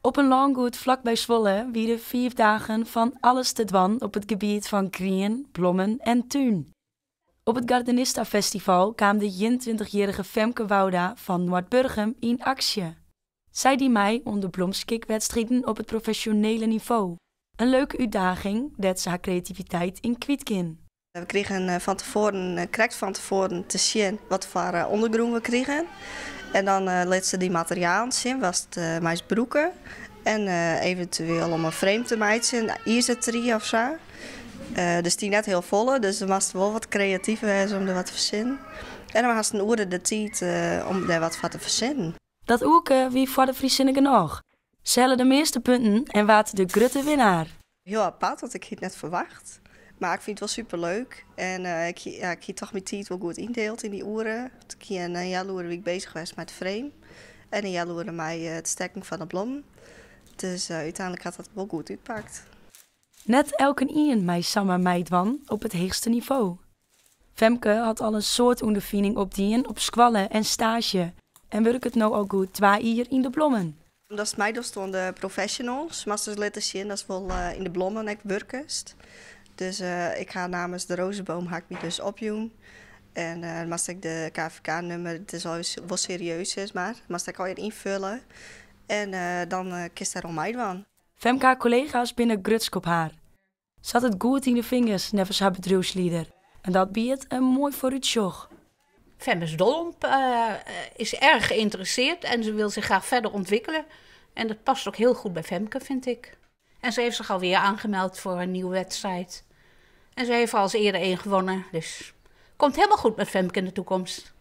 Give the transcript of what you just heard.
Op in lângoed flakby Zwolle wie der 5 dagen fan alles te dwaan op it gebiet fan grien, blommen en tún. Op it Gardenista Festival kaam de 21-jierrige Femke Wouda fan Noardburgum yn aksje. Sy die mei oan de blomskikwedstriden op it profesjonele nivo. In leuke útdaging dêr't se har kreativiteit yn kwyt kin. We krigen fan tefoaren, krekt fan tefoaren te sjen wat foar ûndergrûn we krigen. En dan lit se dy materialen sjen, wat meist brûke. En eventueel om in frame te meitsjen, izertrie of sa. Der stie net hiel folle, dus der moast wol wat kreatyf wêze om der wat te fersinnen. En dan hast in oere de tiid om dêr wat foar te fersinnen. Dat oerke wie foar de Friezinne genôch. Se helle de measte punten en waard de grutte winner. Hiel apart, want ik hie it net ferwachte. Mar ik fyn it wol superleuk. En ik, ja, ik hie toch myn tiid wol goed yndield yn dy oeren. Ik hie in healoere wie ik beuzich west mei it frame. En in healoere mei it stekken fan de blommen. Dus úteinlik hat dat wol goed útpakt. Net elkenien mei samar meidwaan op it heechste nivo. Femke hat al in soad ûnderfining opdien op skoalle en staazje en wurket no al goed 2 jier yn de blommen. Datst meidochst oan de professionals, moatst dus litte sjen datst wol yn de blommen ek wurkest. Dus ik ha namens de Rozenboom ha ik my dus opjûn. En dan moast ik de KVK-nûmer, it is al wol serieus sis mar, moast ik allegear ynfolje. En dan kinst dêroan meidwaan. Femke har kollega's binne grutsk op har. Se hat it goed yn de fingers, neffens har bedriuwslieder. En dat biedt in moai foarútsjoch. Fem is dol op, is erg geïnteresseerd en ze wil zich graag verder ontwikkelen. En dat past ook heel goed bij Femke, vind ik. En ze heeft zich alweer aangemeld voor een nieuwe wedstrijd. En ze heeft al eens eerder één gewonnen, dus komt helemaal goed met Femke in de toekomst.